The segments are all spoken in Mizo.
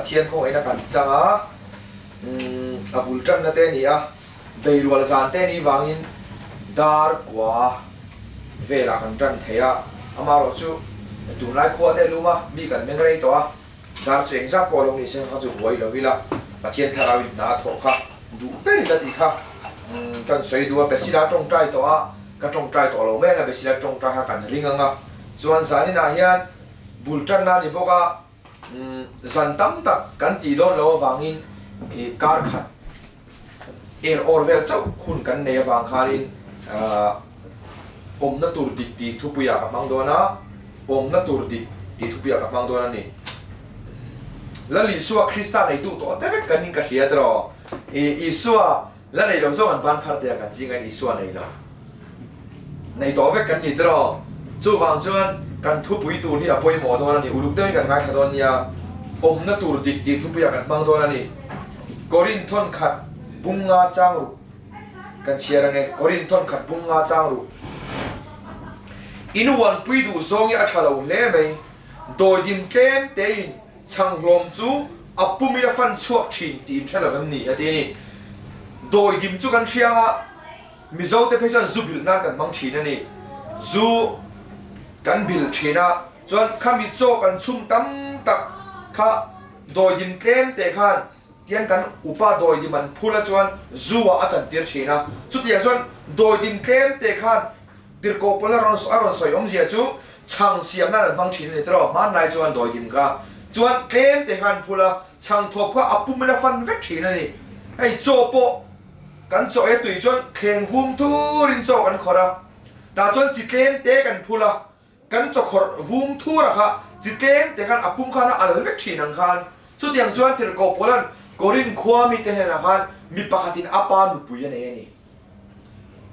Pathian khawngaihna kan chang a, a bul tanna te a ni a, beirual zan te nih vangin dar kua velah kan tan thei a, amaherawh chu tunlai khua te lum a, mi kan meng rei tawh a, dar chu engzat pawh lo ni se kha chu buai lo ila, Pathian thlarau in hna a thawh kha duh ber ila tih kha kan sawi duh a, Besila tawngtai tawh a, ka tawngtai tawh lo mai ang a, Besila tawngtai kha kan ring ang a, chuan zaninah hian bul tanna a ni bawk a. Zan tam tak kan tih dawn loh avangin kar khat er awr vel chauh hun kan nei avang khanin awmna tur dik tih thupuiah ka hmang dawn a, awmna tur dik tih thupuiah ka hmang dawn a ni. Lal Isua Krista neitu tawh te vek kan ning ka hria tiraw? Isua La nei lo zawng an ban phar te a kan zing ain Isua nei lo. Nei tawh vek kan ni tiraw? Chuvang chuan kan thupui tur hi a pawimawh dawn a ni. Uluk deuhin kan ngaithla dawn nia. Awmna tur dik tih thupuiah kan hmang dawn a ni. Korin thawn khat bung nga chang ruk kan chhiar ange. Korin thawn khat bung nga chang ruk. In uanpui duh zawng hi a tha lo hle mai. Dawidim tlem tein Chhanghlawm chu a pumin a fan chhuak thin tih in hre lo em ni? a ti a ni. Dawidim chu kan hriang a, Mizo te phei chuan zu bilh nan kan hmang thin a ni. Zu kan bilh thin a, chuan khami chaw kan chhum tam tak kha dawidim tlem teh khan tian kan upa dawidim an phul a chuan zu ah a chantir thin a. Chutiang chuan dawidim tlem teh khan Tirhkoh pawl a rawn a rawn sawi awmzia chu chhang siam nan an hmang thin a ni tiraw, hmanlai chuan dawidim kha chuan tlem te khan phul a, chhang thawp kha a pum in a fan vek thin a ni. Hei chaw pawh kan chaw e tui chuan thleng vum thur in chaw kan khawrh a, tah chuan chi tlem te kan phul a, kan chaw khawrh vum thur a kha chi tlem te khan a pum khan a al vek thin ang khan chutiang chuan Tirhkoh pawl an Korin khua mite hnenah khan mi pakhatin a pa nupui a nei a ni.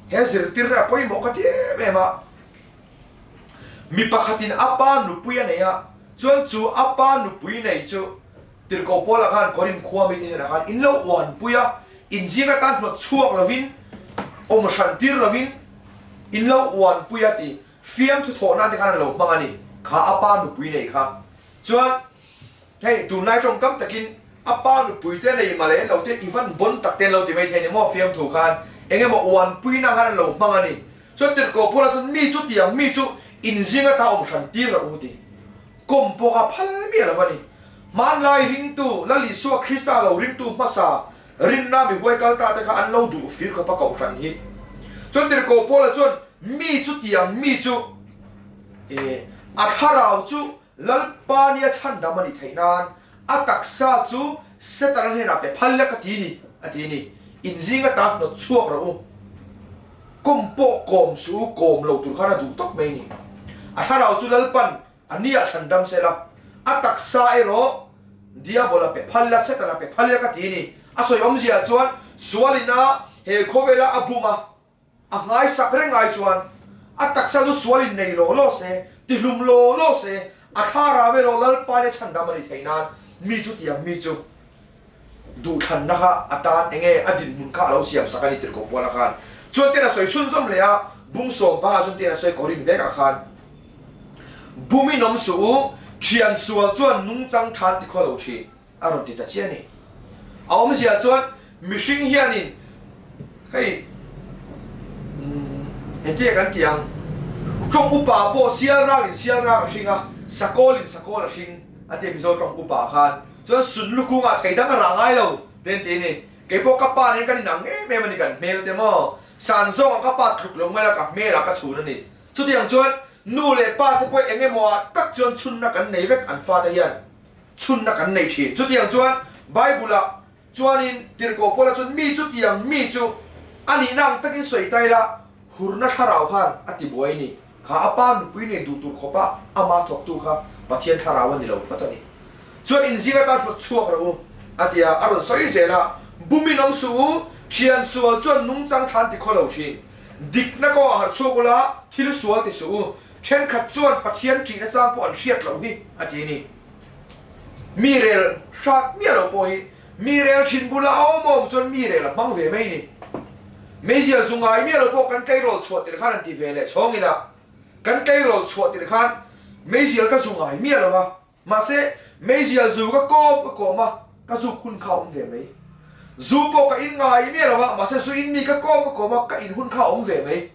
He zirtir a pawimawh ka ti em em a, mi pakhatin a pa nupui a nei a, chuan chu a pa nupui nei chu Tirhkoh Paula khan Korinth khua mite hnenah khan in lo uanpui a, in zing atan hnawt chhuak lovin, awm hran tir lovin in lo uanpui a ti fiamthu thawh nan te khan an lo hmang a ni, kha a pa nupui nei kha. Chuan. Hei, tunlai tawngkam takin a pa nupui te nei mah leh lo te i van bon tak te an lo ti mai thei ni maw fiamthu khan eng emaw uanpui na khan an lo hmang a ni. Chuan tirhkoh Paula chuan mi chu tiang mi chu inzing ata awm hran tir rawh u ti. Kawm pawh kha phal miah lo va ni. Hmanlai ringtu Lal Isua Krista lo ringtu hmasa rinna mi huai kal ta te kha an lo duh fir khawp a kohhran hi. Chuan tirhkoh Paula chuan mi chu tiang mi chu a thlarau chu Lalpa nia chhandam a nih theih nan a taksa chu Setana hnenah pe phal ila ka ti ni, a ti ni. In zing ata hnawt chhuak rawh u. Kawm pawh kawm suh u, kawm lo tur khan a duh tawp mai ni. A thlarau chu Lalpan a nia chhandam se la, a taksa erawh Diabola pe phal ila, Setana pe phal ila ka ti ni. A sawi awmzia chuan sualina he khawvela a bum a, A nghaisak reng ai chuan a taksa chu sual in nei law law se, tihlum law law se, a thla rave law Lalpa nia chhandam a nih theih nan mi chu tiang mi chu duhthlanna kha a tan enge a dinhmun kha a lo siam sak a ni tirhkoh Puala khan chuan ten a sawi chhunzawm leh a, bung sawm pangah chuan ten a sawi Korin vekah khan bum in awm suh u, thian sual chuan nungchang than ti khaw lo thin. A rawn ti ta chiah a ni. A awmzia chuan mihring hianin hei engtia kan tih ang, tawng upa pawh sial rangin sial rang a hring a, sakawlin sakawl a hring a ti a Mizo tawng upa khan. Chuan sunlu kungah thei dang a rah ngai lo te an ti a ni. Kei pawh ka pa nen kan inang em em a ni kan hmel te maw. San zawngah ka pa tluk lo mai la ka hmelah ka chhun a ni. Chutiang chuan nu leh pa te pawh eng emaw ah tak chuan chhunna kan nei vek an fate hian. Chhunna kan nei thin. Chutiang chuan Bible-ah chuanin Tirhkoh Paula chuan mi chutiang mi chu a nihna ang takin sawi ta ila, hurna thlarau khan a ti buai ni. Kha a pa nupui nei duh tur khawpa ama thawktu kha Pathian thlarau a ni lo phawt a ni. Chuan inzing atan hlawt chhuak rawh u, a ti a, a rawn sawi zel a, Bumin awm suh u, thian sual chuan nungchang than ti khaw lo thin. Dikna kawngah harh chhuak ula, thil sual ti suh u. Thenkhat chuan Pathian ṭihna chang pawh an hriat loh hi a ti a ni. Mi rel hrat miah lo pawh hi mi rel thin bula a awm awm chuan mi rel a hmang ve mai ni. Meizial zu ngai miah lo pawh kan tleirawl chhuah tirh khan an ti ve leh chhawng ila, kan tleirawl chhuah tirh khan meizial ka zu ngai miah lo a, Mahse, Meizial zu ka kawm ka kawm a, ka zuk hun kha a awm ve mai. Zu pawh ka in ngai miah lo a, mahse zu in mi ka kawm ka kawm a, ka in hun kha a awm ve mai.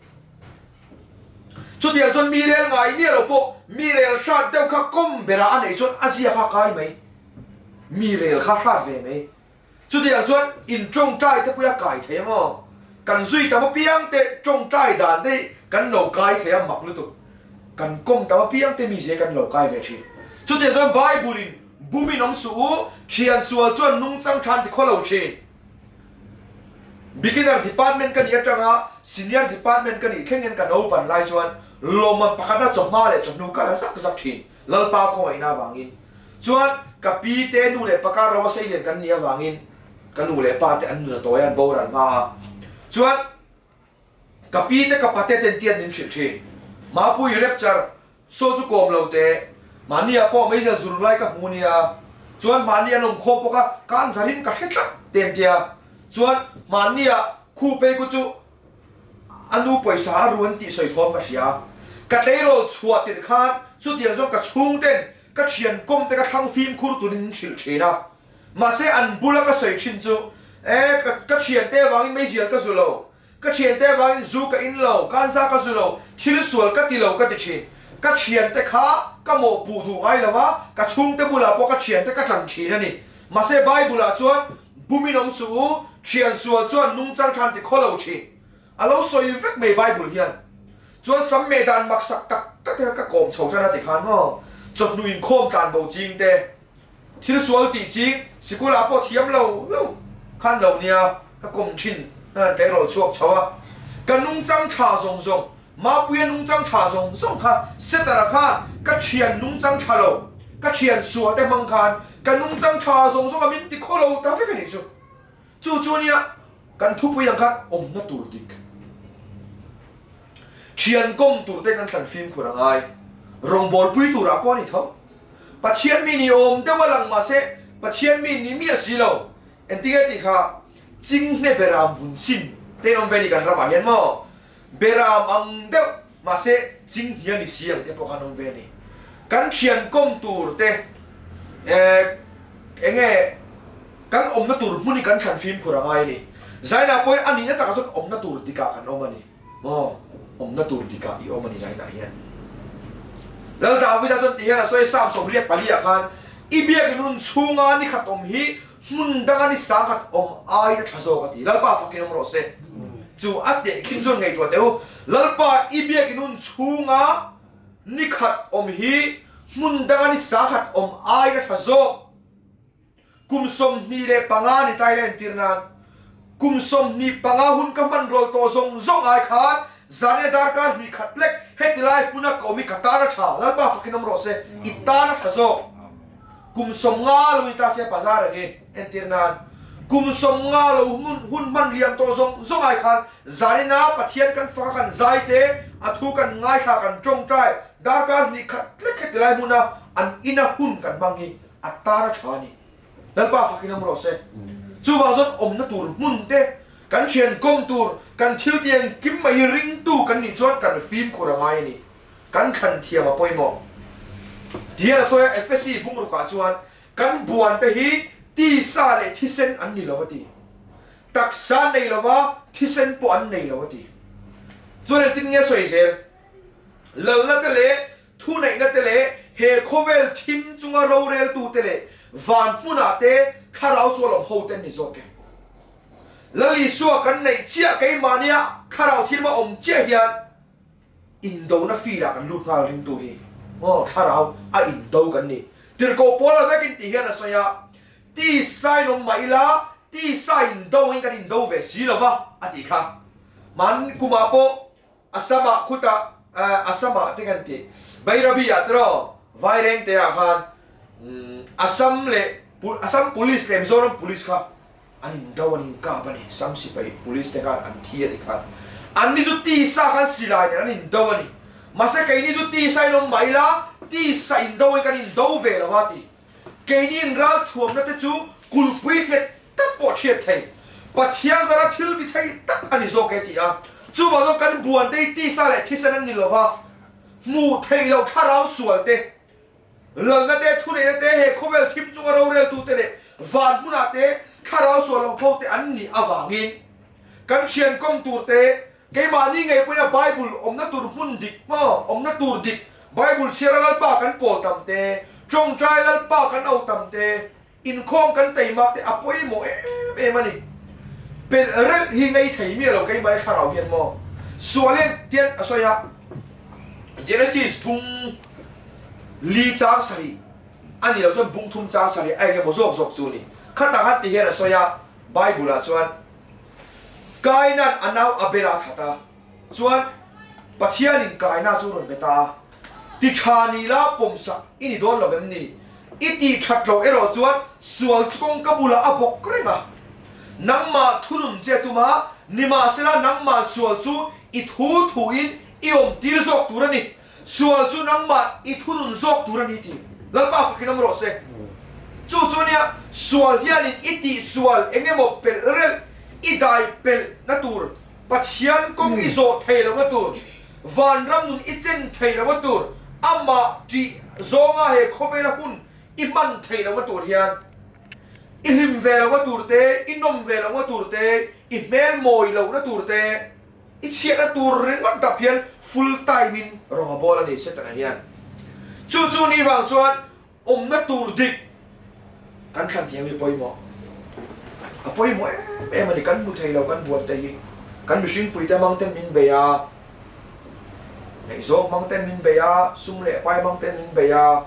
Chutiang chuan mi rel ngai miah lo pawh mi rel hrat deuh kha kawm berah a neih chuan a zia kha a kai mai. Mi rel kha hrat ve mai. Chutiang chuan in tawngtai te pawh a kai thei ang aw. Kan zui tam apiang te tawngtai dan te hi kan lo kai thei a mak lutuk. Kan kawm tam apiang te mi ze kan lo kai ve thin. Chutiang chuan Bible in bum in awm suh u, thian sual chuan nungchang than ti khaw lo thin. Beginner department ka nih atanga senior department ka nih thleng hian ka naupan lai chuan lawmman pakhatna chawhma leh chawhnu ka la zak zak thin. Lalpa khawngaihna avangin chuan ka pi te nu leh pa kar lo a seilian kan nih avangin ka nu leh pa te an nun a tawi a, an boral hma a. Chuan ka pi te ka pate ten tian min hrilh thin. Mapui rapture saw chu kawm lo teh, mahni ah pawh meizial zur lai ka hmu nia, chuan mahni an awm khawm bawk a, ka an zarin ka hre tlat te an tia. Chuan mahni ah khu phei ku chu A nu pawisa a ruan tih sawi thawm ka hria. Ka tleirawl chhuah tirh khan chutiang zawng ka chhungten ka thian kawm te ka thlang fimkhur turin min hrilh thin a. Mahse an bula ka sawi thin chu, E, ka ka thiante avangin meizial ka zu lo, ka thiante avangin zu ka in lo, kanza ka zu lo, thil sual ka ti lo ka ti thin. Ka thiante kha ka mawhpuh duh ngai lo a, ka chhungte bulah pawh ka thiante ka tan thin a ni. Mahse Bible ah chuan Bumin awm suh u, thian sual chuan nungchang than ti khaw lo thin. A lo sawi vek mai Bible hian. Chuan sam meh dan maksak tak tak te kha ka kawm chho tan a ti khan maw? Chawhnu inkhawm tlan bo ching te, thil sual tih ching, sikul ah pawh thiam lo lo khan lo nia ka kawm thin ka erawh chhuak chho a. Ka nungchang tha zawng zawng Mapuia nungchang tha zawng zawng kha Setara khan ka thian nungchang tha lo, ka thian sual te hmang khan ka nungchang tha zawng zawng a min ti khaw lo ta vek a nih chu. Chu chu nia kan thupui ang khan awmna tur dik. Thian kawm tur te kan thlan fimkhur a ngai. Rawngbawlpui turah pawh a ni tho. Pathian mi ni awm deuh a lang mahse Pathian mi ni miah si lo. Engtinge tih kha Chinghne beram vun sin te awm ve ni kan ramah hian maw? Beram ang deuh, mahse chinghnia ni si ang te pawh khan awm ve a ni. Kan thian kawm tur te eh eng nge kan awmna tur hmun hi kan thlan fimkhur a ngai a ni. Zainah pawhin a nihna takah chuan awmna tur dikah kan awm a ni. Maw? Awmna tur dikah i awm a ni Zainah hian. Lal Davida chuan ti hian a sawi Psalm 84 ah khan, I biakin hun chhunga ni khat awm hi Hmun danga ni sangkhat awm aiin a tha zawk a ti. Lalpa fakin awm rawh se. Chu a teh khin chuan ngaihtuah teh u. Lalpa i biakin hun chhunga ni khat awm hi hmun danga ni sangkhat awm aiin a tha zawk. Kum 25 ni taila entir nan kum 25 hun ka hman rawl tawh zawng zawng ai khan zane darkar hnih khat lek heti lai hmuna ka awm hi ka tan a tha. Lalpa fakin awm rawh se. I tan a tha zawk. Kum 50 lo ni ta se bazar hi entir nan kum 50 lo hmun hun hman liam tawh zawng zawng ai khan zanina Pathian kan faka kan zai te a thu kan ngaithla kan tawngtai darkar hnih khat tlek heti lai hmuna an ina hun kan hmang hi a tar a tha a ni. Lalpa fakin awm rawh se. Chuvang chuan awmna tur hmun te kan thian kawm tur kan thil ti engkim mai hi ringtu kan nih chuan kan fimkhur a ngai a ni. Kan thlan thiam a pawimawh. Tihian a sawi a, Efesi bungrukah chuan kan buan te hi tisa leh thisen an ni lo a ti. Taksa an nei lo va, thisen pawh an nei lo a ti. Chuan engtin nge a sawi zel? Lalna te leh thuneihna te leh he khawvel thim chunga roreltu te leh van hmunah te thlarau sual awm ho te an ni zawk e. Lal Isua kan neih chiah keimahnia thlarau thilma awm chiah hian Indona field ah kan lut nghal ringtu hi maw thlarau a indo kan ni. Tirhkoh pawl a vekin ti hian a sawi a, tisa in awm mah ila tisa indo angin kan indo ve si lo va a tih kha. Hman kumah pawh Assam ah khutah Assam ah te kan ti Bairabi ah tiraw Vairengte ah khan Assam leh Assam Police leh Mizoram Police kha An indo an inkap a ni. Sam sipai police te khan an thi a ti khan. Anni chu tisa khan silai nen an indo a ni. Mahse keini chu tisa in awm mah ila tisa indo in kan indo ve lo a ti. Keini in ral thuamna te chu kulhpui nghet tak pawh thiat thei. Pathian zara thil ti thei tak a ni zawk e ti a. Chuvang chuan kan buan te hi tisa leh thisen an ni lo va. Hmuh theih loh thlarau sual te. Lalna te, thuneihna te, he khawvel thim chunga roreltute leh van hmunah te thlarau sual lo ho te an nih avangin kan thian kawm tur te, keimahni ngei pawhin a Bible awmna tur hmun dik maw, awmna tur dik Bible chhiara Lalpa kan pawl tam te, tawngtai Lalpa kan au tam te, Inkhawm kan teimak te a pawimawh em em a ni. Pelh relh hi ngei thei miah lo keimah i thlarau hian maw? Sual hian tian a sawi a, Genesis bung li chang sarih a nih loh chuan bung thum chang sarih a eng emaw zawk zawk chu a ni. Khatah khan ti hian a sawi a, Bible ah chuan Kaina'n a nau Abel a that a, chuan Pathianin Kaina chu rawn be ta a. Ti tha ni la pawmsak i ni dawn lo vem ni? I ti that loh erawh chuan sual chu kawngka bulah a bawk reng a. Nangmah thunun che tum a, nimahsela nangmah sual chu i thu thuin i awm tir zawk tur a ni. Sual chu nangmah i thunun zawk tur a ni ti Lalpa fakin awm rawh se. Chu chu nia sual hianin i tih sual eng emaw pelh relh i dai pelh na tur, Pathian kawng i zawh thei lohna tur, Vanram nun i chen thei lohna tur, amah ṭih zawnga he khawvela hun i hman theih lohna tur hian i hlim ve lohna tur te, i nawm ve lohna tur te, i hmel mawi lohna tur te, i chhiatna tur ringawt dap hian full time in rawng a bawl a ni Setana hian. Chu chu ni vang chuan Awmna tur dik kan thlan thiam hi pawimawh. A pawimawh em em a ni, kan hmu thei lo kan buan te hi. Kan mihring puite hmang ten min bei a, ngaihzawng hmang ten min bei a, sum leh pai hmang ten min bei a,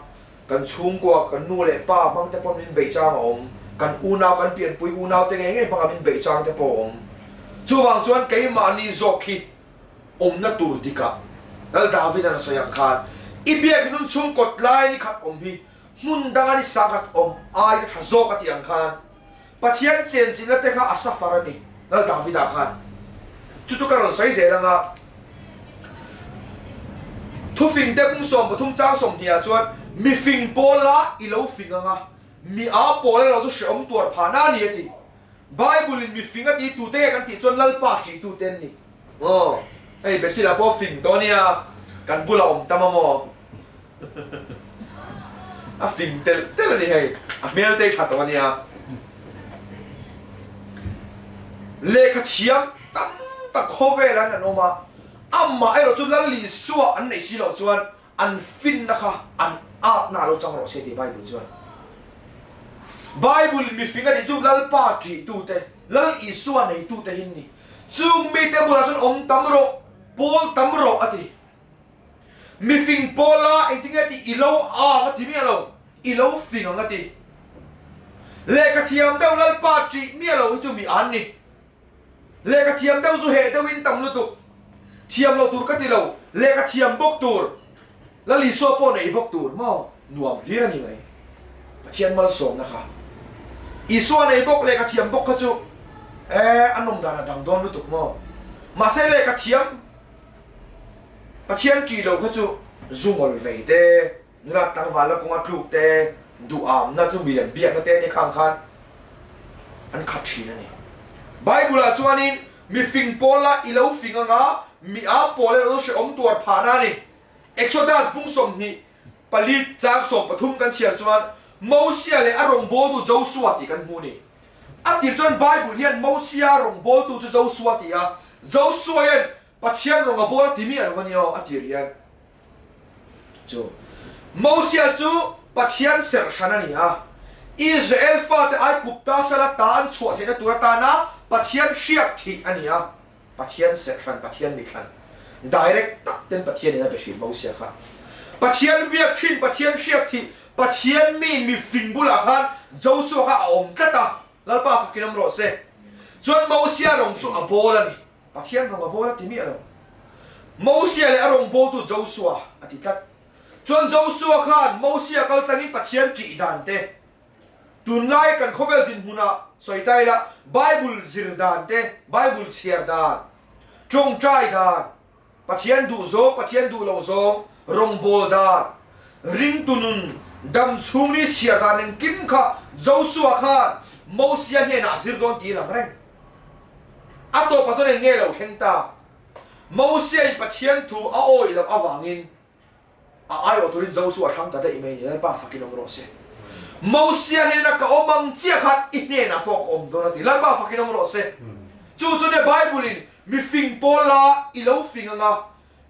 kan chhungkua, kan nu leh pa hmang te pawh min beih chang a awm, kan unau, kan pianpui unau te ngei ngei hmanga min beih chang te pawh a awm. Chuvang chuan keimahni zawk hi awmna tur dikah Lal David-a'n a sawi ang khan, I biak hnun chhung kawt lai ni khat awm hi hmun danga ni sangkhat awm ai ka tha zawk a tih ang khan Pathian chenchilhna te kha a safar a ni Lal David-a khan. Chu chu ka rawn sawi zel ang a. Thufing te kung 13 chang 20 ah chuan mifing pawl la i lo fing ang a, mi a pawl erawh chu hrehawm tuar phahna a ni a ti. Bible in mifing a ti tute nge kan tih chuan Lalpa hrih tute an ni. Aw, hei Basil-a pawh fing tawh ania, kan bulah awm tam a maw? A fing telh telh a ni hei, a hmel te hi tha tawh ania. Lehkha thiam tam tak khawvel an an awm a, amah erawh chu Lal Isua an neih si loh chuan An finna kha an atna a lo chang rawh se tih Bible chuan. Bible in mifing a tih chu Lalpa ṭihtute, Lal Isua neitute hi an ni. Chung mite bulah chuan awm tam rawh, pawl tam rawh a ti. Mifing pawla engtinge tih i lo ang a ti miah lo, i lo fing ang a ti. Lehkha thiam deuh Lalpa ṭih miah lo hi chu mi an ni. Lehkha thiam deuh zu heh deuhin tam lutuk. Thiam lo tur ka ti lo, lehkha thiam bawk tur, Lal Isua pawh nei bawk tur maw? Nuam hlir a ni mai. Pathian malsawmna kha. Isua nei bawk, lehkha thiam bawk kha chu eh a nawm dan a dang dawn lutuk maw? Mahse lehkha thiam Pathian ṭih lo kha chu zu ngawl vei te, Nula tlangval la kawnga tluk te, duhamna chu milem biakna te ania khang khan an khat thin a ni. Bible ah chuanin mi fing pawl la i lo fing anga mi a pawl erawh chu hrehawm tuar phahna a ni. Exodus bung 24 chang 13 kan chhiar chuan Mosia leh a rawngbawltu Josua tih kan hmu a ni. A tir chuan Bible hian Mosia rawngbawltu chu Josua ti a, Josua hian Pathian rawng a bawl a ti miah lo a nia aw a tir hian. Chu Mosia chu Pathian serh hran a ni a, Israel fate Aigupta sala ta an chhuah theihna tur atana Pathian hriak thih a ni a, Pathian serh hran, Pathian mithlan, direct tak ten Pathian in a be hrin Mosia kha. Pathian biak thin, Pathian hriak thih, Pathian mi mifing bulah khan Josua kha a awm tlat a, Lalpa fakin awm rawh se. Chuan Mosia rawng chu a bawl a ni. Pathian rawng a bawl a ti miah lo. Mosia leh a rawng bawltu Josua a ti tlat. Chuan Josua khan Mosia kal tlangin Pathian ṭih dan te, tunlai kan khawvel dinhmunah sawi ta ila Bible zir dan te, Bible chhiar dan, ṭawngṭai dan, Pathian duh zawng, Pathian duh lo zawng, rawngbawl dan, ringtu nun, dam chhung ni chhiar dan engkim kha Josua khan Mosia hnenah a zir dawn tih a lang reng. A tawpah chuan eng nge lo thleng ta? Mosia-in Pathian thu a awih loh avangin. A aiawh turin Josua a thlang ta daih mai a ni, Lalpa fakin awm rawh se. Mosia hnena ka awm ang chiah khan i hnenah pawh ka awm dawn a ti, Lalpa fakin awm rawh se. Chu chu nia Bible-in mi fing pawl la i lo fing ang a,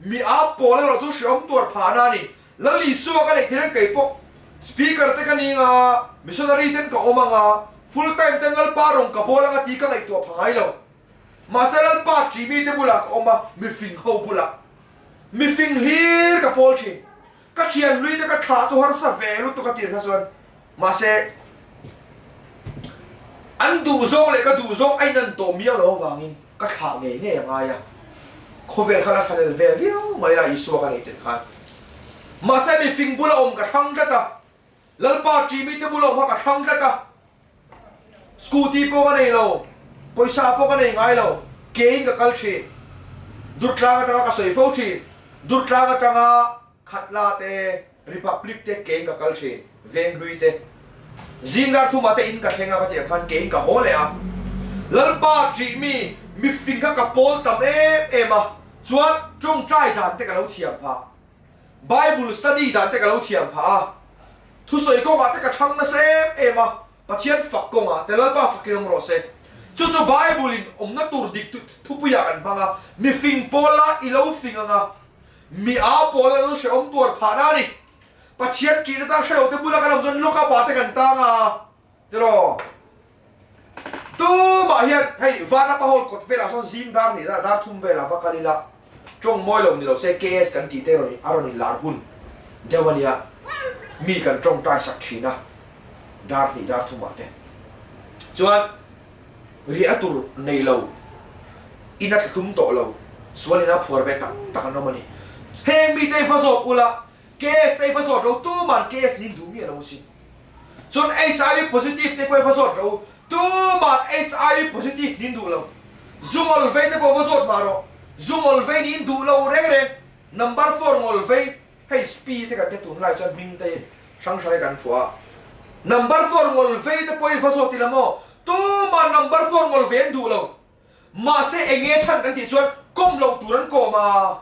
mi ap pawl erawh chu hreawm tuar phahna a ni. Lal Isua ka neih theih reng kei pawh Speaker te ka ning a, Missionary ten ka awm ang a, full time ten Lalpa rawng ka bawl ang a ti ka ngaihtuah pha ngai lo. Mahse Lalpa ṭih mite bulah ka awm a, mifing ho bulah. Mifing hlir ka pawl ṭhin. Ka ṭhian hlui te ka thlah chu harsa ve lutuk a tir kha chuan. Mahse an duhzawng leh ka duhzawng a inan tawh miau lo avangin ka thlah ngei ngei a ngai a. Khawvel kha la thlanel ve viau mai la Isua ka neih tel khan. Mahse mifing bula awm ka thlang tlat a. Lalpa ṭih mite bula awm kha ka thlang tlat a. Scooty pawh ka nei lo, pawisa pawh ka nei ngai lo, kein ka kal thin. Durtlang atanga ka sawi fo thin, Durtlang atanga Khatla te, Republic te kein ka kal thin, Venghlui te. Zingdar thuma te in ka thleng a ka tih ang khan kein ka haw leh a. Lalpa ṭih mi, mifing kha ka pawl tam em em a, chuan ṭawngṭai dan te ka lo thiam phah. Bible study dan te ka lo thiam phah a, thusawi kawngah te ka chhang nasa em em a, Pathian fak kawngah te Lalpa fakin awm rawh se. Chu chu Bible in awmna tur dik thupuiah kan hmang a, mi fing pawl la i lo fing ang a, mi aa pawl la lo hrehawm tuar phah na a ni. Pathian ṭihna chang hre lo te bula kan awm chuan lawka pa te kan tang a, tiraw? Tumah hian hei Vanapa Hall kawt velah sawn zing dar nih dah dar thum velah va kal ila tawng mawi lo ni lo se KS kan tih te rawn a rawn inlar hun deuh a nia mi kan tawngtai sak thin a dar hnih dar thumah te chuan riah tur nei lo in a tla tum tawh lo sual ina phuar ve tam tak an awm a ni heng mite hi va zawt ula KS te hi va zawt lo tuman KS nin duh miah lo asin. Chuan HIV positive te pawh hi va zawt rawh u. Tuman HIV positive nin duh lo. Zu ngawl vei te pawh va zawt mah rawh. Zu ngawl vei nin duh lo reng reng. Number four ngawl vei, hei spi te kan te tunlai chuan hming te hi hrang hrang hi kan phuah a. Number four ngawl vei te pawh hi va zawt ila maw? Tuman number four ngawl vei an duh lo. Mahse eng nge chhan kan tih chuan kawm loh tur an kawm a.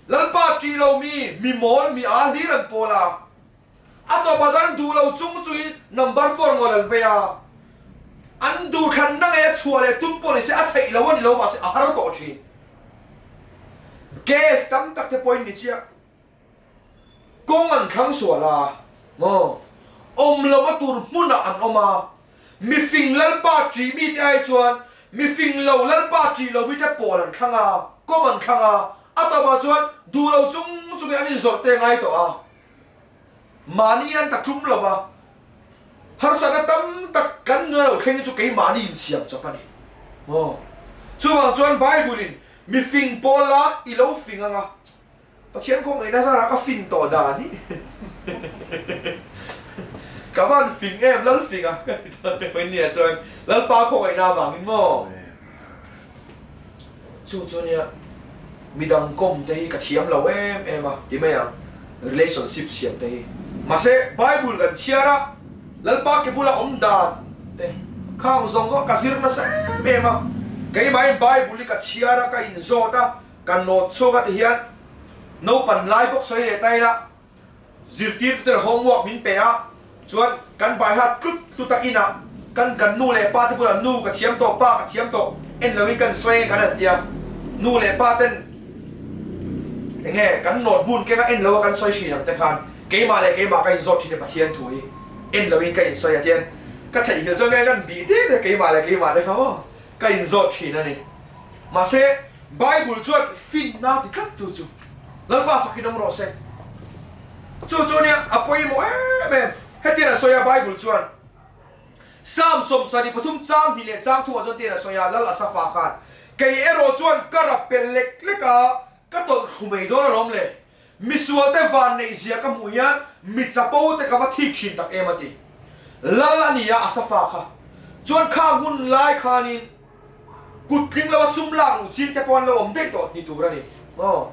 Lalpa ṭih lo mi, mi mawl, mi aa hlir an pawl a. A tawpah chuan an duh lo chung chungin number four ngawl an vei a, an duhthlanna ngei a chhuah leh tum pawh ni se a theih lo a ni lo mahse a har tawh thin. Case tam tak te pawhin ni chiah kawng an thlang sual a maw awm lo a tur hmunah an awm a, mifing Lalpa ṭih mite ai chuan mifing lo Lalpa ṭih lo mite pawl an thlang a, kawm an thlang a, a tawpah chuan duh lo chung chungin an inzawrh te ngai tawh a. Mahni in an ta tlum lo va, harsatna tam tak kan nuna lo thleng hi chu keimahni insiam chawp a ni. Aw. Chuvang chuan Bible in mi fing pawl la i lo fing ang a, Pathian khawngaihna zarah ka fin tawh dan hi ka van fing em lal fing a ka ti ta reuh in nia chuan Lalpa khawngaihna avangin maw. Chu chu nia midang kawm te hi ka thiam lo em em a ti mai ang relationship siam te hi mahse bible kan chhiar a Lalpa ke bula awm dan te khang zawng zawng ka zir nasa em em a keimahin bible hi ka chhiar a ka inzawt a ka nawt chhuak a ti hian naupan lai bawk sawi leh ta ila Zirtirtute homework min pe a, chuan kan baiha tlut tlut a inah kan kan nu leh pa te bulah nu ka thiam tawh, pa ka thiam tawh en loin kan sawi ange kan han ti a, nu leh pa ten enge kan nawt bun keng a en lo a kan sawi thin ang te khan keimah leh keimah ka inzawt thin a Pathian thu hi en loin ka insawi a tian ka theihnghilh chuan nge kan bih dek dek keimah leh keimah te kha maw ka inzawt thin a ni. Mahse Bible chuan finna ti tlat chu chu. Lalpa fakin awm rawh se. Chu chu nia a pawimawh em em. Hetiang a sawi a Bible chuan Psalm 73 chang hnih leh chang thumah chuan tiang a sawi a, Lal Asafa khan, Kei erawh chuan ka rap pel lek lek a, ka tawlh thlu mai dawn alawm le. Misualte van neih zia ka hmuh hian mi chapo te ka va thik thin tak em a ti. Lal a ni a Asafa kha chuan khang hun lai khanin kut tling lo a sum lak luh ching te pawh an lo awm daih tawh ni tur a ni. Aw.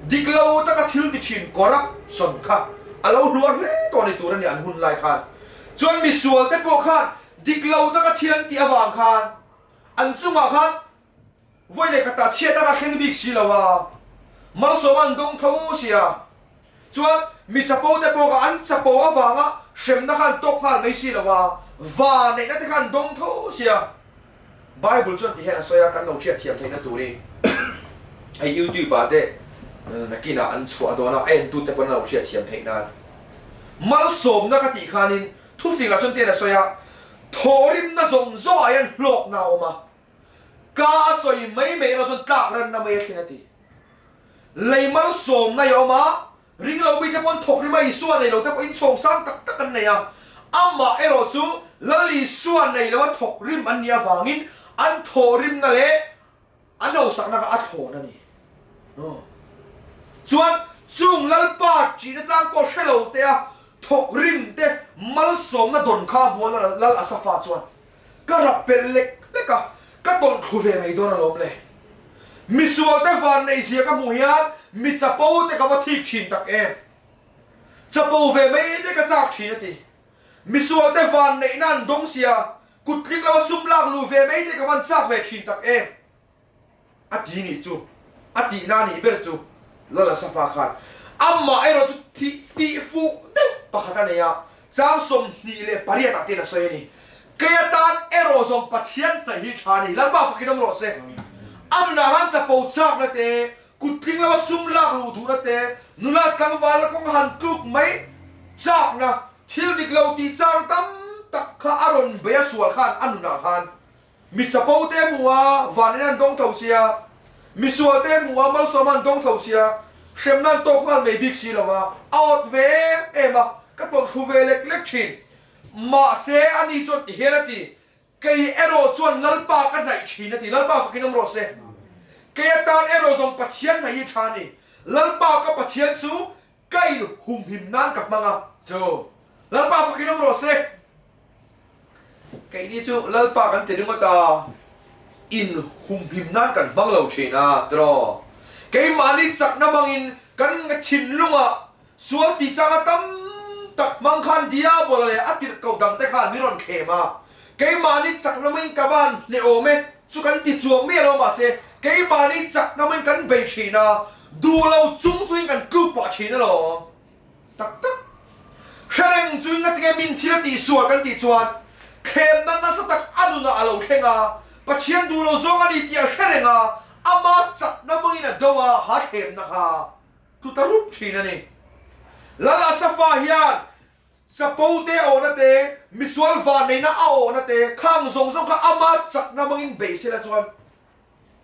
Dik lo taka thil ti thin corruption kha a lo hluar hle tawh ni tur a ni an hun lai khan. Chuan misual te pawh khan dik lo taka thil an tih avang khan an chungah khan vawi leh khatah chhiatna kha thleng bik si lo a, malsawm an dawng tho sia. Chuan. mi chapo te pawh kha an chapo avanga hremna kha an tawk nghal mai si lo a, vanneihna te kha an dawng tho sia. Bible chuan ti hian a sawi a, kan lo hriat thiam theihna turin hei YouTube ah te nakinah an chhuah dawn a, a entu te pawn an lo hriat thiam theih nan. Malsawmna ka tih khanin thufingah chuan tihian a sawi a, thawhrimna zawng zawngah hian hlawkna a awm a, ka a sawi mai mai erawh chuan tlak ranna mai a thlen a ti. Lei malsawmna i awm a, Ring lo mite pawn thawk rima Isua nei lo te pawh inchhawng sang tak tak an nei a, amah erawh chu Lal Isua nei lo a thawk rim an nih avangin an thawh rimna leh an hausakna kha a thlawn a ni. Chuan chung Lalpa ṭihna chang pawh hre lo te a thawk rim te malsawmna dawn kha a hmu a, Lal Asafa chuan Ka rap pelh lek lek a, ka tawlh thlu ve mai dawn alawm le. Misual te van neih zia ka hmuh hian mi chapo te ka va thik thin tak em. Chapo ve mai te ka chak thin a ti. Misual te van neihna an dawng sia, kut tling lo a sum lak luh ve mai te ka van chak ve thin tak em. A ti nih chu, a tihna a nih ber chu Lala Safa khan amah erawh chu thih tih fuh deuh pakhat a nei a, chang 28 ah ten a sawi a ni. Kei atan erawh zawng Pathian hnaih hi tha a ni, Lalpa fakin awm rawh se. A nunah khan chapo chakna te, kut tling lova sum lak luh duhna te, nula tlangval kawng han tluk mai chakna, thil dik lo tih chakna tam tak kha a rawn bei a sual khan a nunah khan Mi chapo te hmu a, van in an dawng tho sia, mi sual te hmu a, malsawm an dawng tho sia, hremna an tawk nghal mai bik si lo a, a awt ve em em a, ka tawlh thlu ve lek lek thin. Mahse, ani chuan ti hian a ti, Kei erawh chuan Lalpa ka hnaih thin a ti, Lalpa fakin awm rawh se. Kei atan erawh zawng Pathian hnaih hi tha a ni, Lalpa ka Pathian chu ka inhumhim nan ka hmang a, chu Lalpa fakin awm rawh se. Keini chu Lalpa kan ti ringawt a, inhumhim nan kan hmang lo thin a, tiraw? Keimahni chakna hmangin kan thinlungah sual tih changa tam tak hmang khan Diabola leh a tirhkoh dangte khan min rawn thlem a. Keimahni chakna hmangin ka van hnehawm e chu kan ti chuang miah lo mahse keimahni chakna hmangin kan bei thin a, duh lo chung chungin kan tluk pah thin alawm. Tak tak. Hre reng chu in ngatinge min thil a tihsual kan tih chuan thlemna nasa tak a nunah a lo thleng a, Pathian duh lo zawng a ni tih a hre reng a, ama chakna hmangin a do a, ha thlemna kha tlu ta rup thin a ni. Lal Asafa hian chapo te awhna te, misual vanneihna a awhna te, khang zawng zawng kha ama chakna hmangin beih sela chuan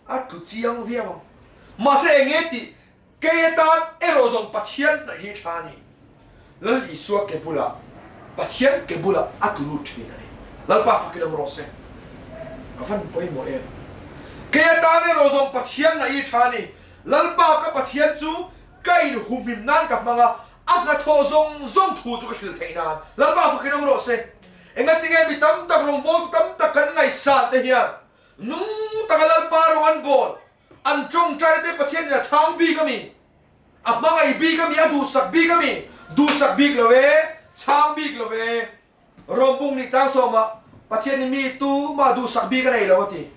A tlu chiang viau ang. Mahse eng nge tih kei atan erawh zawng Pathian hnaih hi tha a ni. Lal Isua ke bulah, Pathian ke bulah a tlu lut thin a ni. Lalpa fakin awm rawh se. A van pawimawh em. Kei atan erawh zawng Pathian hnaih hi tha a ni. Lalpa ka Pathian chu ka inhumhim nan ka hmang a, a hnathawh zawng zawng thu chu ka hrilh theih nan. Lalpa fakin awm rawh se. Engatinge mi tam tak rawngbawltu tam tak kan ngaihsan te hian Nung taka Lalpa rawng an bawl, an tawngtai te Pathian in a chhang bik a mi? A hmangaih bik a mi? A duhsak bik a mi? Duhsak bik lo e, chhang bik lo e. Rawmbung nih chang sawmah Pathian in mi tumah duhsak bik a nei lo a ti.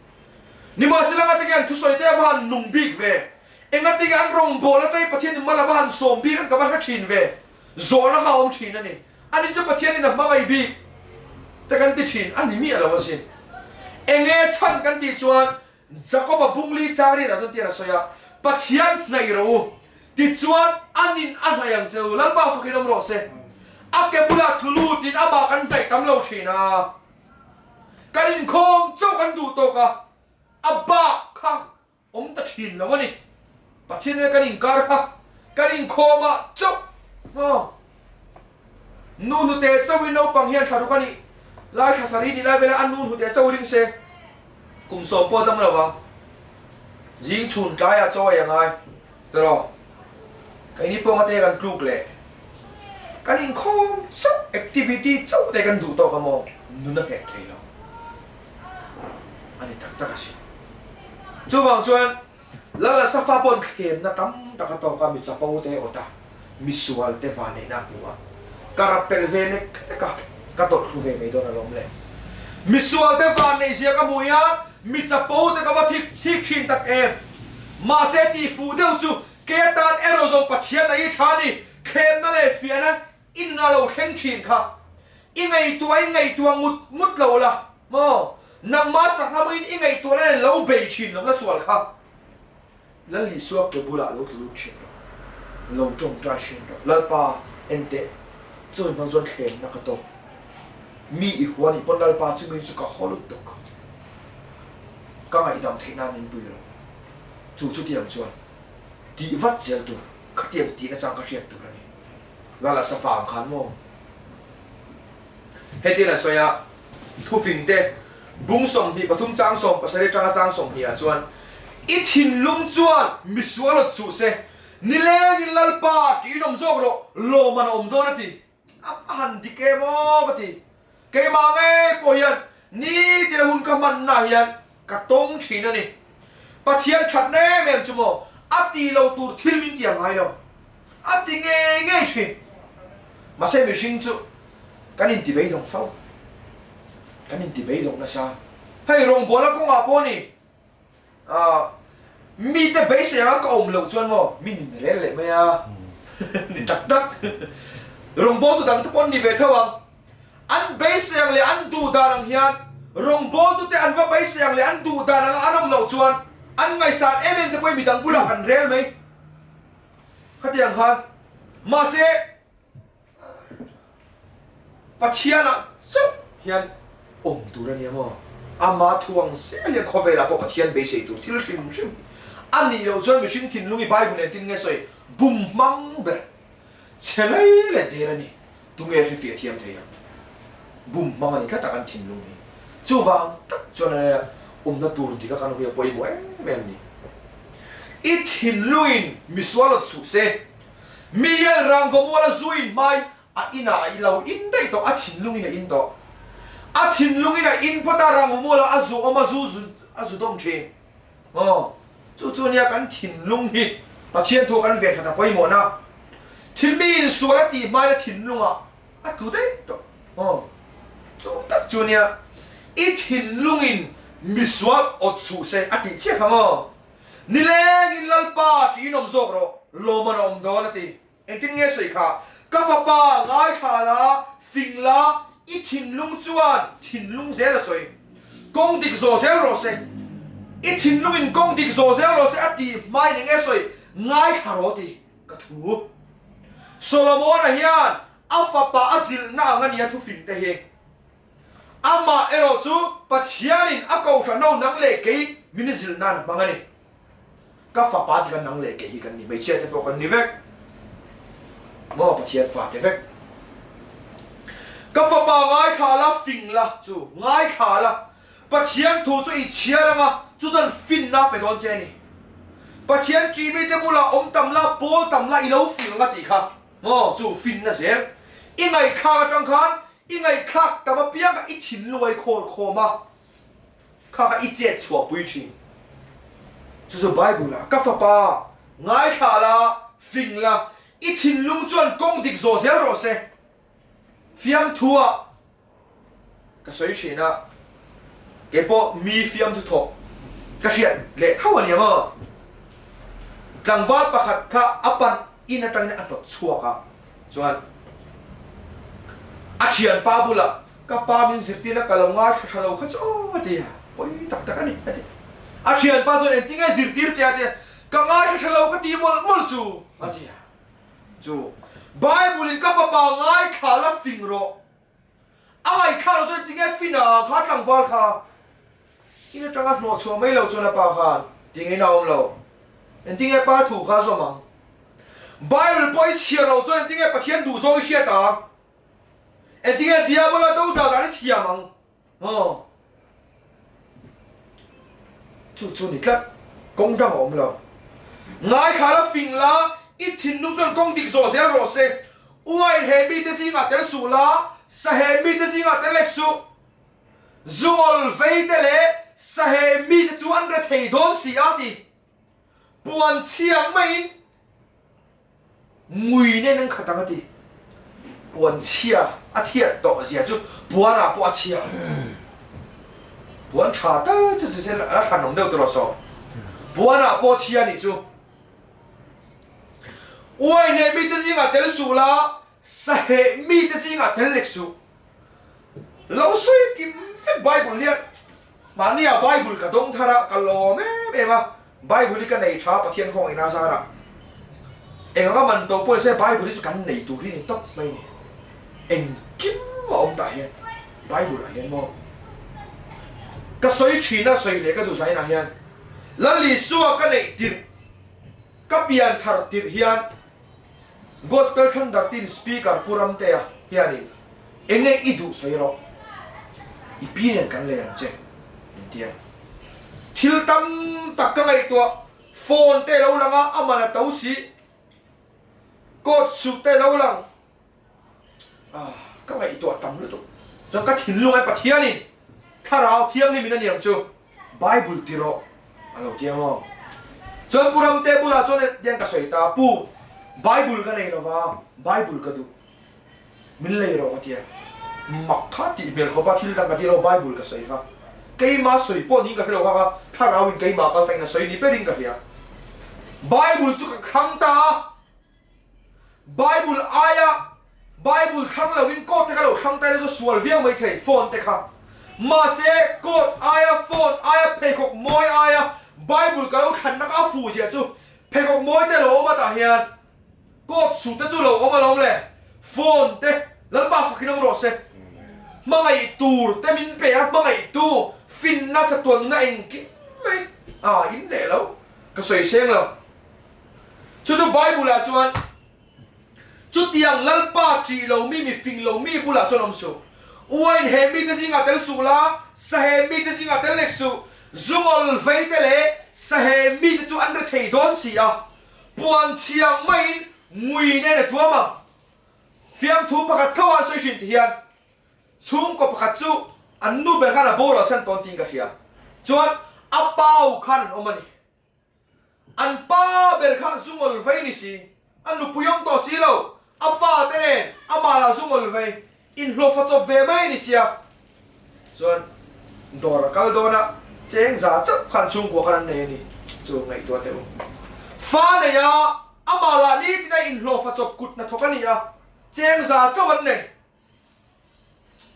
Nimahsela ngatinge an thusawi te a va han nung bik ve? Engatinge an rawngbawlna te Pathian in mal a va han sawm bik an ka va hre thin ve? Zawhna kha a awm thin a ni. Ani chu Pathianin a hmangaih bik te kan ti thin a ni miah lo asin. Enge chhan kan tih chuan Jakob-a bungli chang riatah chuan tian a sawi a, Pathian hnaih rawh u, tichuan anin a hnaih ang che u, Lalpa fakin awm rawh se. A ke bulah tlu lutin amah kan hnaih tam lo thin a, kan inkhawm chauh kan duh tawk a, a bak kha awm ta thin lo a ni. Pathian nen kan inkar kha kan inkhawm ah chauh maw? Nu hnute chauhin naupang hian thla ruk a nih lai thla sarih nih lai vela a nu hnute chauh ring se kum sawm pawh a dam lo ang. Zing chhun tlaiah chaw ei a ngai tiraw? Keini pawnga te kan tluk leh kan inkhawm chauh activity chauh te kan duh tawk a maw? Nun a nghet thei lo. A ni tak tak asin. Chuvang chuan Lal Asafa pawn thlemna tam tak a tawk a, mi chapo te awt a, mi sual te vanneihna a hmu a, ka rap pelh ve lek lek a, ka tawlh thlu ve mai dawn alawm le. Mi sual te vanneih zia ka hmu hian mi chapo te ka va thik thik thin tak em. Mahse tih fuh deuh chu kei atan erawh zawng Pathian a i tha a ni. Thlemna leh fiahna i nuna lo thleng thin kha i ngaihtuah in ngaihtuah ngut ngut lo la maw? Nangmah chakna hmangin i ngaihtuahna nen lo bei thin lo la sual kha. Lal Isua ke bulah lo tlu lut thin rawh, lo tawngtai thin rawh. Lalpa, en teh, chumi hmang chuan thlemna ka tawk. Mi i hua nih pawn Lalpa chumi chu ka haw lutuk. Ka ngaihdam theih nan min pui rawh. Chu chutiang chuan tih vat zel tur, khatiang tihna chang ka hriat tur a ni. Lal Asafa ang khan maw? Hetiang a sawi a, Thufing te, bung 23 chang 17 atanga chang 20 ah chuan, I thinlung chuan misual awt suh se, nilengin Lalpa tiin awm zawk rawh, lawmman a awm dawn a ti. A va han dik em aw ka ti. Keimah ngei pawh hian nitin a hun ka hmanna hian ka tawng thin a ni. Pathian thatna em em chu maw a ti lo tur thil min ti ang ngai lo. A ti ngei ngei thin. Mahse mihring chu kan inti beidawng fo. Kan inti beidawng nasa. Hei rawngbawlna kawngah pawh ni ah mite beisei anga ka awm loh chuan maw min inrel leh mai a ni tak tak. Rawngbawltu dangte pawh an ni ve tho ang. An beisei ang leh an duh dan ang hian rawngbawltute an va beisei ang leh an duh dan anga an awm loh chuan an ngaihsan em em te pawhin midang bulah kan rel mai. Khatiang khan mahse Pathianah chauh hian awm tur a nia maw? Ama thu ang zel hian khawvelah pawh Pathian beisei tur thil hrim hrim a nih loh chuan mihring thinlung i Bible nen tin nge sawi bum hmang ber chhe lei leh der a ni. Tunge hrefiah thiam thei ang? Bum hmang a ni tlat a kan thinlung hi. Chuvang tak chuan a nia awmna tur dik a kan awm hi a pawimawh em em a ni. I thinlungin misual awt suh se. Mi hian rangva mual a zu in hmain a inah a ilo in daih tawh, a thinlungin a in tawh. A thinlungin a in phawt a, rangva mualah a zu awm a, zu a zu dawm thin. Aw, chu chu nia kan thinlung hi Pathian thu kan ve that a pawimawhna. Thil mi insual a tih hmain a thinlungah a tlu daih tawh. Aw, chu tak chu nia i thinlungin misual awt suh se a tih chiah kha maw? Nilengin Lalpa tiin awm zawk rawh, lawman a awm dawn a ti. Engtin nge sawi kha? Ka fapa, ngaithla la, fing la, i thinlung chuan thinlung zel a sawi. Kawng dik zawh zel rawh se. I thinlungin kawng dik zawh zel rawh se a tih hmain eng nge sawi? Ngaithla rawh ti ka thu. Solomon-a hian a fapa a zilhna ang a nia thufing te hi. Amah erawh chu Pathianin a kohhran ho nang leh kei min zilh nan a hmang a ni. Ka fapa tika nang leh kei hi kan ni, hmeichhia te pawh kan ni vek. Maw Pathian fa te vek. Ka fapa ngaithla la, fing la, chu ngaithla la. Pathian thu chu i chhiar anga chu chuan finna a pe dawn che a ni. Pathian ṭih mite bulah awm tam la, pawl tam la i lo fing anga tih kha. Maw chu finna zel. I ngaihthlak atang khan i ngaihthlak tam apiang kha i thinlung a i khawl khawm a, kha kha i chet chhuah pui thin. Chu chu Bible ah ka fapa ngaithla la, fing la, i thinlung chuan kawng dik zawh zel rawh se. Fiamthu ah Ka sawi thin a, kei pawh mi fiamthu thawk ka hriat leh tho a nia maw? Tlangval pakhat kha a pan in atangin a hnawt chhuak a, chuan a thianpa bulah ka pa min zirtirna ka lo ngaithla tha lo kha chu aw a ti a, pawi tak tak a ni a ti. A thianpa chuan engtin nge zirtir che a ti a, ka ngaithla tha lo ka ti mawlh mawlh chu a ti a. Chu Bible in ka fapa ngaithla la fing rawh. A ngaihthlak loh chuan tinge Fina kha tlangval kha in atanga hnawh chhuah mai lo chuan a pa khan tinge in a awm lo? Engtinge pa thu kha zawm ang? Bible pawh i chhiar loh chuan engtinge Pathian duh zawng i hriat ang? Engtinge Diabola do dan dan i thiam ang? Maw? Chu chu ni tlat, kawng dang a awm lo. Ngaithla la, fing la, i thinlung chuan kawng dik zawh zel rawh se. Uain he mite zingah tel suh la, sa he mite zingah tel lek suh. Zungawl vei te leh sa he mite chu an re thei dawn si a ti. Puan chhiang maiin Ngui nen an khat ang a ti. Puan chhia a chhiat tawh zia chu puan ah pawh a chhia. Puan tha tal chu chu a thlan awm deuh tawh rawh saw. Puan ah pawh a chhia nih chu. Uai leh mite zingah tel suh la, saheh mite zingah tel lek suh. Lo sawi kim vek Bible hian mahnia Bible ka dawng thar a, ka lawm em em a, Bible hi ka nei tha Pathian khawngaih na zar ah. Eng anga man to pawh ni se Bible hi chu kan nei tur hi ni tawp mai ni. Engkim a awm tah hian Bible ah hian maw ka sawi thin a sawi leh ka duh zainah hian Lal Isua ka neih tirh Ka pian thar tirh hian Gospel Thunder Team Speaker Pu Ramtea hianin enge i duh sawi rawh, i pi nen kan lei ang che min ti a. Thil tam tak ka ngaihtuah, phone te lo lang a, a man a to si, coat suit te lo lang, ah ka ngaihtuah tam lutuk. Chuan ka thinlung ai Pathianin Thlarau Thianghlim in a niang chu Bible ti rawh a lo ti ang aw. Chuan Pu Ramte bulah chuan tiang ka sawi ta, Pu, Bible ka nei lova, Bible ka duh. Min lei rawh ka ti a. Mak kha tih hmel khawpa thil dang ka ti lo, Bible ka sawi kha. Keima sawi pawh niin ka hre lo kha ka Thlarau in keimah kal takin a sawi ni berin ka hria. Bible chu ka thlang ta a. Bible aia Bible thlang loin court te kha lo thlang ta ila chu sual viau mai thei phone te kha. Mahse court aia phone aia pheikhawk mawi aia Bible ka lo thlanna kha a fuh ziah chu pheikhawk mawi te lo awm a tah hian court suh te chu lo awm alawm le phone te Lalpa fakin awm rawh se. Hmangaih tur te min pe a hmangaih tu finna chatuanna engkim mai a in leh lo ka sawi seng lo. Chu chu Bible ah chuan, Chutiang Lalpa ṭih lo mi, mi fing lo mi bulah chuan awm suh. Uain he mite zingah tel suh la, sahe mite zingah tel lek suh. Zungawl vei te leh sahe mite chu an rethei dawn si a, puan chhiang maiin ngui nen a tuam ang. Fiamthu pakhat tho ah sawi thin ti hian chhungkaw pakhat chu an nu ber khan a boral san tawn tiin ka hria. Chuan a pau khan an awm a ni. An pa ber kha zungawl vei ni si, a nupui awm tawh si lo, a fate nen amah lah zungawl vei, inhlawhfa chawp ve mai ni sia. Chuan dawr a kal dawn a, cheng za chauh khan chhungkua khan an nei a ni chu ngaihtuah teh u. Fa nei a, amah lah nitin a inhlawhfa chawp kut hnathawk a ni a, cheng za chauh an nei.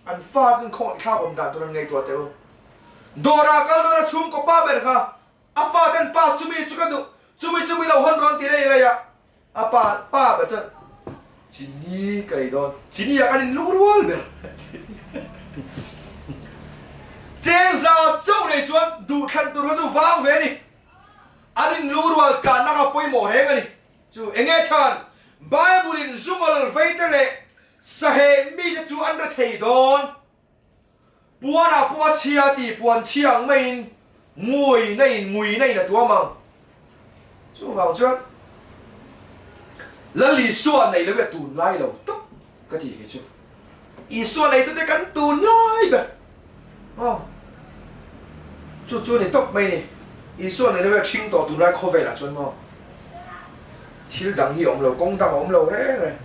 An fa chuan khawngaihthlak awm dan tur an ngaihtuah teh u. Dawrah kal dawn a chhungkaw pa ber kha a fa ten pa chumi chu ka duh, chumi chumi lo hawn rawn ti lei lei a, a pa pa ber chuan chini ka ei dawn, chini ah kan in lung rual ber a ti. Cheng za chauh nei chuan duhthlan tur kha chu vang ve a ni. An in lung rual tlanna kha pawimawh reng a ni. Chu enge chhan? Bible in zungawl veite leh saheh mite chu an rethei dawn. Puanah pawh a chhia ti puan chhia ang maiin ngui na in ngui na in a tuam ang. Chuvang chuan Lal Isua nei lo hi a tunlai lo tawp ka ti kei chu. Isua neitute kan tunlai ber. Aw. Chu chu ni tawp mai ni. Isua nei lo hi a ṭhing tawh tunlai khawvelah chuan maw. Thil dang hi a awm lo, kawng dang a awm lo reng reng.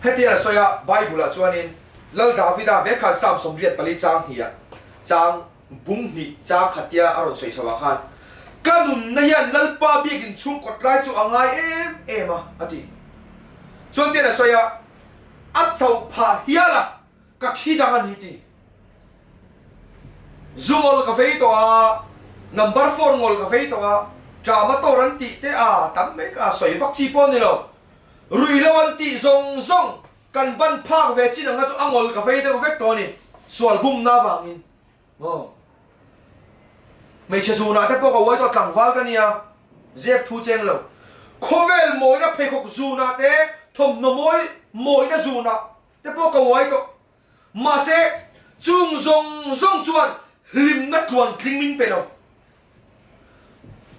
Hetiang a sawi a, Bible-ah chuanin Lal Davida vek khan Psalm 84 chang hnih ah chang Bung hnih chang khat tia a rawn sawi chho ah khan, Ka nunna hian Lalpa biakin chhung kawt lai chu a ngai em em a, a ti. Chuan tian a sawi a, A chauh phah hial a, ka thi dang a ni ti. Zu ngawl ka vei tawh a, number four ngawl ka vei tawh a, ṭama tawr an tih te a tam mai ka sawi vak chi pawh a ni lo. Ruihlo an tih zawng zawng kan ban phak ve chin ang kha chu a ngawl ka vei deuh vek tawh a ni, sual bumna avangin. Aw. Hmeichhe zunah te pawh ka uai tawh tlangval ka nia, zep thu cheng lo. Khawvel mawina pheikhawk zunah te, thawmhnaw mawi mawina zunah te pawh ka uai tawh. Mahse, chung zawng zawng chuan hlimna tluan tling min pe lo.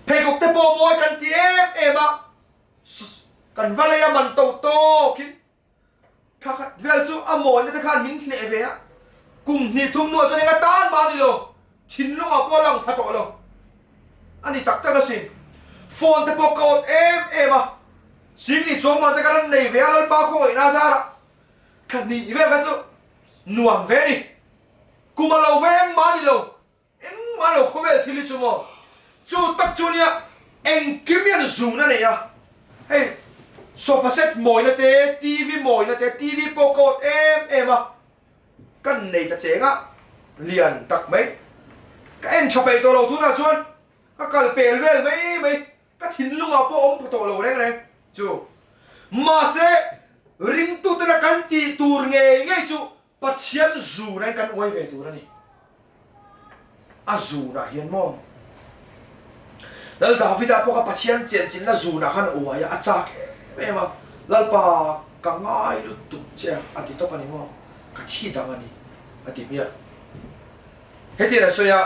Pheikhawk te pawh mawi kan ti em em a, kan va lei a man to tawkin Thla khat vel chu a mawina te khan min hneh ve a, kum hnih thum hnuah chuan enga tan mah a ni lo, thinlungah pawh a lang pha tawh lo. A ni tak tak asin. Phone te pawh ka awt em em a, Singni chuang man te khan an nei ve a Lalpa khawngaihna a zarah thla hnih vel kha chu nuam ve a ni. Kum a lo ve engmah a ni lo. Engmah lo khawvel thil hi chu maw? Chu tak chu nia engkim hian zun a nei a, hei sofa set mawina te, TV mawina te, TV pawh ka awt em em a, ka nei ta cheng a, lian tak mai. Ka en tha peih tawh lo tunah chuan ka kal pel vel mai mai, ka thinlungah pawh awm pha tawh lo reng reng chu. Mahse ringtutena kan tih tur ngei ngei chu Pathian zunah hian kan uai ve tur a ni. A zunah hian maw? Lal Davida pawh kha Pathian chenchilhna zunah khan a uai a, a chak em em a. Lalpa, ka ngai lutuk che a, a ti tawp a ni maw? Ka thi dang a ni, a ti hmiah. Hetiang a sawi a,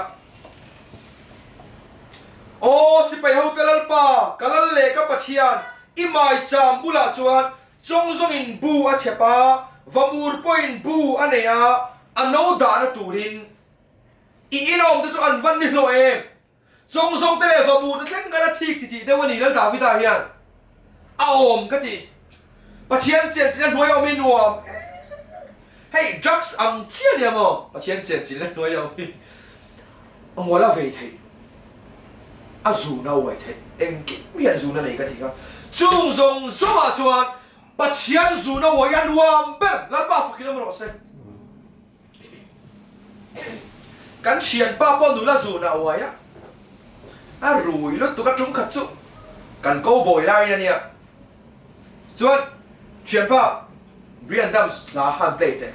Aw sipai hote Lalpa, ka lal leh ka Pathian, i maicham bulah chuan Chawng zawngin bu a chhep a, vamur pawhin bu a nei a, a no dahna turin i inawm te chu an van ni hlawh em? Chawng zawng te leh vamur te thleng khan a thik titih deuh a ni Lal Davida hian a awm ka ti. Pathian chenchilhna hnuai a awm hi nuam em? Hei drugs ang chiah nia maw Pathian chenchilhna hnuai a awm hi a ngawl a vei theih, a zun a uai theih, engkim hian zun a nei ka ti kha. Chung zawng zawngah chuan Pathian zun a uai a nuam ber, Lalpa fakin awm rawh se. Kan thianpa pawh nula zun a uai a, a rui lutuk a tum khat chu kan ko bawi laiin a nia. Chuan thianpa Brian Dams hla han play teh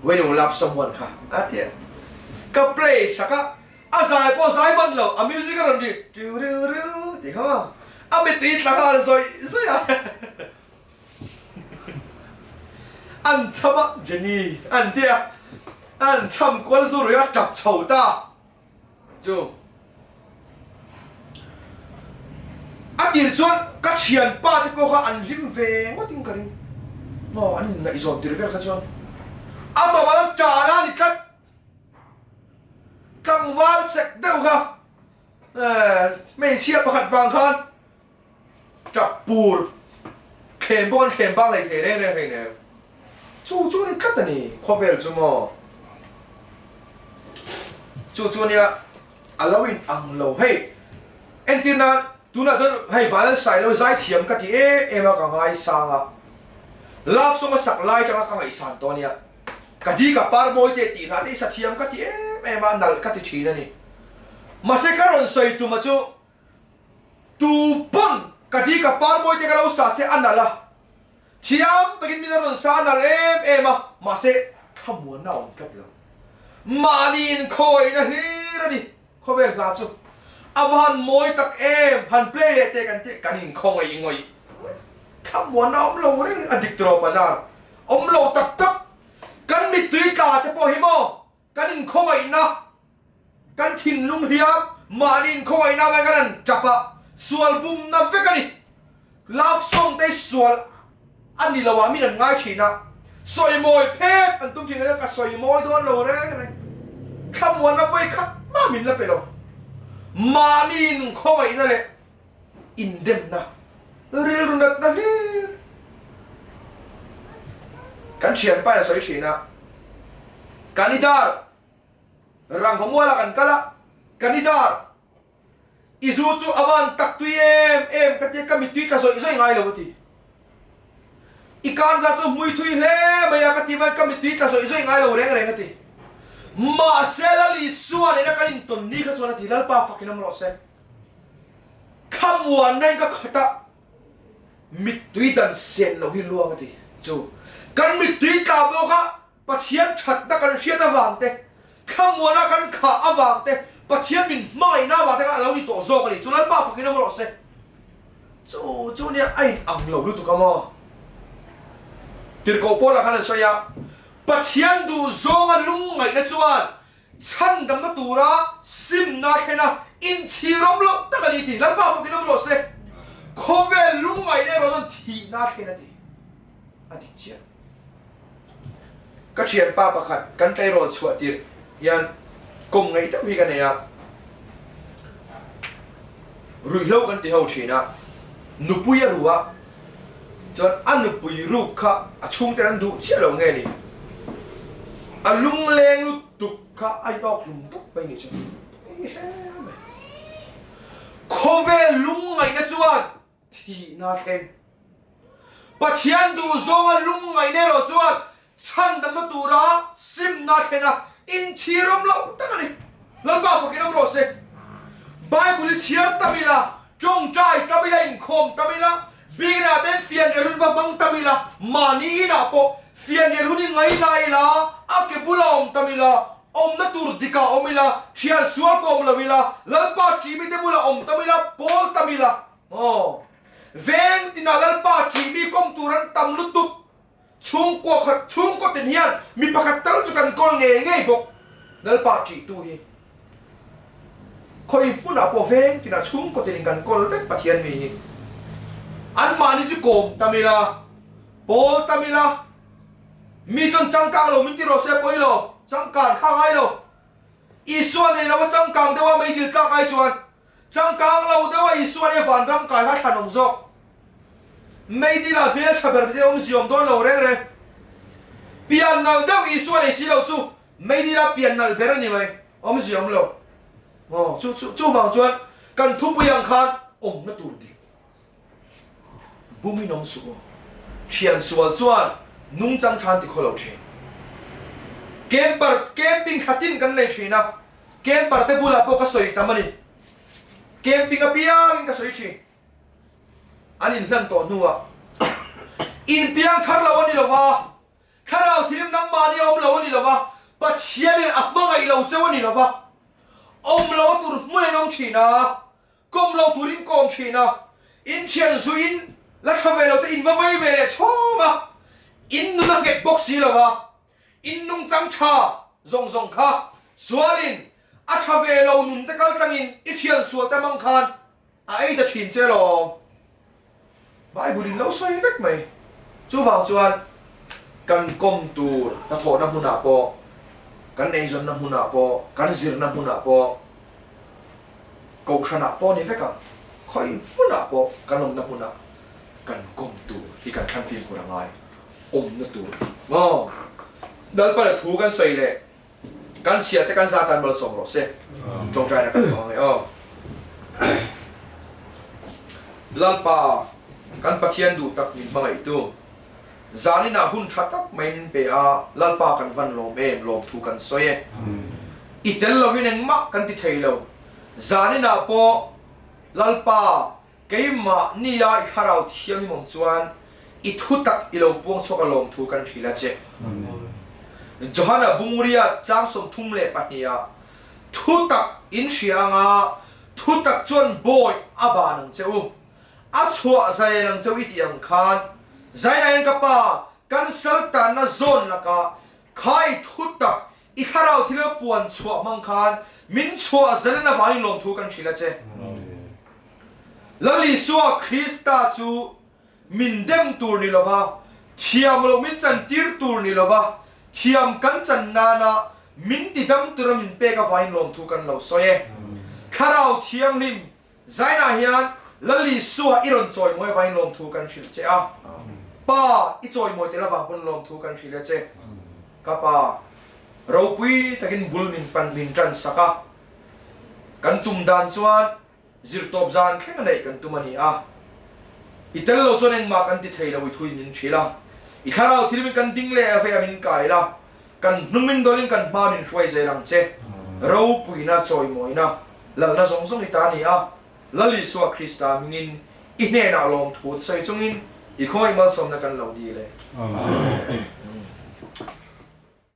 When you love someone kha a ti a, ka play sak a, a zai pawh zai man lo, a music a rawn ri tiu riu riu tih kha maw, a mittui tla nghal zawih zawih a, an cham a Jenny an ti a, an cham kual zu rui a tap chho ta. Chu a tir chuan ka thianpa te pawh kha an hlim ve ngawt in ka ring maw an inngaihzawn tir vel kha chuan a tawp ah chuan tan a ni tlat tlangval sek deuh kha hmeichhia pakhat vang khan Tap pur thlem pawh kan thlem bak leh thei reng reng hei nen. Chu chu a ni tlat a ni khawvel chu maw. Chu chu ania a lo in ang lo hei entir nan tunah chuan hei Vanlal Sailo zaithiam ka ti em em a ka ngaisang a love song a sak lai tanga ka ngaihsan tawh ania ka di ka par mawi te tih hlah te i sa thiam ka ti em em a nalh ka ti thin a ni mahse ka rawn sawi tum a chu Tu pawn ka di ka par mawi te ka lo sa se a nalh a, thiam takin min a rawn sa a nalh em em a, mahse thlamuanna a awm tlat lo. Mahni inkhawihna hlir a ni khawvel hla chu. A va han mawi tak em, han play leh teh kan tih kan inkhawngaih ngawih ngawih. Thlamuanna a awm lo reng a dik tiraw Bazar awm lo tak tak. Kan mittui tla te pawh hi maw Kan inkhawngaihna, kan thinlung hiam mahni inkhawngaihna avangin kan han tap a, sual bumna vek a ni. Love song te hi sual a ni lo ah min an ngai thin a, sawimawi phet an tum thin a, ka sawimawi dawn lo reng reng. Thlamuanna vawi khat mah min la pe lo. Mahni inkhawngaihna leh indemna, rilru natna hlir kan thianpa in a sawi thin a, Kanidar Rangkawmualah kan kal a, Kanidar i zu chu a van tak tui em em ka tia ka mittui tla zawih zawih ngai lo a ti. I kanza chu hmui thui hle mai a ka ti mai ka mittui tla zawih zawih ngai lo reng reng a ti. Mahse Lalisua nena kan intawn ni kha chuan a ti Lalpa fakin awm rawh se. Thlamuanna in ka khat a, mittui dan sen lo hi luang a ti. Chu kan mittui tla bawk a, Pathian thatna kan hriat avang te, thlamuana kan khah avang te, Pathian min hmangaihna avang te khan a lo ni tawh zawk a ni. Chu Lalpa fakin awm rawh se. Chu chu nia a in ang lo lutuk a maw? Tirhkoh Paula khan a sawi a, Pathian duh zawnga lungngaihna chuan Chhandamna tura simna thlen a inchhirawm loh tak a ni tih Lalpa fakin awm rawh se. Khawvel lungngaihna erawh chuan thihna thlen a ti. A dik chiah. Ka thianpa pakhat kan tleirawl chhuah tirh hian kawm ngaih deuh hi ka nei a. Ruihhlo kan ti ho thin a, nupui a ru a, chuan a nupui ruk kha a chhungten an duh chiah lo nge ni, a lungleng lutuk kha a inawk hlum tawp mai ni chu, pawi hle mai. Khawvel lungngaihna chuan thihna a thleng. Pathian duhzawnga lungngaihna erawh chuan chhandamna tura simna a thlen a, inchhirawm loh tak a ni. Lalpa fakin awm rawh se. Bible i chhiar tam ila, tawngtai tam ila, inkhawm tam ila, biakina ten fianrial hun va hmang tam ila, mahni inah pawh fianrial hun i ngaina ila, a ke bula awm tam ila, awmna tur dikah awm ila, thian sual kawm lo ila, Lalpa ṭihmi te bulah awm tam ila, pawl tam ila. Aw. Veng tinah Lalpa ṭihmi kawm tur an tam lutuk. Chhungkua khat, chhungkaw tin hian mi pakhat tal chu kan kawl ngei ngei bawk. Lalpa ṭihtu hi khawi hmunah pawh veng tinah chhungkaw tinin kan kawl vek Pathian mi hi. Anmahni chu kawm tam ila, pawl tam ila, Mi chuan changkang lo min ti rawh se pawi lo, changkan kha ngai lo. Isua nei lo a changkang deuh a meidil tlak ai chuan changkang lo deuh a Isua nia vanram kai kha thlan awm zawk. Meidil ah hmel tha ber te awm ziawm dawn lo reng reng. Pian nalh deuh Isua nei si lo chu meidil ah pian nalh ber a ni mai, awm ziawm lo. Aw chu chu chuvang chuan kan thupui ang khan awmna tur dik. Bumin awm suh aw. Thian sual chuan nungchang than ti khaw lo thin. Camper, camping thla tin kan nei thin a, camper te bulah pawh ka sawi tam a ni. Camping apiangin ka sawi thin. An inhlan tawh hnuah inpiang thar lo a ni lo va, thlarau thilim nangmahni a awm lo a ni lo va, Pathianin a hmangaih lo cheu a ni lo va, awm lo a tur hmun a inawm thin a, Kawm lo turin kawm thin a, in thian zu in la tha ve lo te in va vei ve leh chhawng a, in nun a nghet bawk si lo a, in nungchang tha zawng zawng kha sualin a tha ve lo nun te kal tlangin i thian sual te hmang khan a ei ta thin che lawm. Bible in lo sawi vek mai. Chuvang chuan kan kawm tur hnathawhna hmunah pawh, kan eizawnna hmunah pawh, kan zirna hmunah pawh, Kohhranah pawh ni vek ang, khawi hmunah pawh kan awmna hmunah kan kawm tur hi kan thlan fimkhur a ngai, awmna tur tih maw? Lalpana thu kan sawi leh kan chhiar te kan za tan malsawm rawh se, tawngtaina kan hmang e aw. Lalpa kan Pathian duh tak min hmangaihtu, zaninah hun tha tak mai min pe a, Lalpa kan van lawm em, lawmthu kan sawi e. I tel lovin engmah kan ti thei lo. Zaninah pawh Lalpa keimah nia i thlarau thianghlim awm chuan i thutak i lo puang chhuak a lawmthu kan hrilh a che. Johana Bungria chang 32 ah thutak in hria anga thutak chuan bawi a ban ang che u, a chhuah zalen ang che u i tih ang khan Zainain ka pa kan saltanna zawn lakah kha i thutak I thlarau thil a puan chhuah hmang khan min chhuah zalen avangin lawmthu kan hrilh a che. Lal Isua Krista chu min dem tur ni lova, thiam loh min chantir tur ni lova, thiam kan chan nana min tidam tura min pek avangin lawmthu kan lo sawi e. Thlarau Thianghlim Zainah hian Lal Isua i rawn chawimawi avangin lawmthu kan hrilh che a. Pa i chawimawi tel avang pawn lawmthu kan hrilh a che. Ka pa, ropui takin bul min pan min tan sak a. Kan tum dan chuan zirtawp zan thleng a neih kan tum a ni a. I tel lo chuan engmah kan ti thei lo i thuin min hrilh a. I thlarau thil min kan ding leh a vei a min kai la. Kan hnung min dawlin kan hma min hruai zel ang che. Ropuina chawimawina Lalna zawng zawng i ta a ni a, Lal Isua Krista hmingin i hnenah lawmthu sawi chungin i khawngaih malsawmna kan lo dil e. Amen.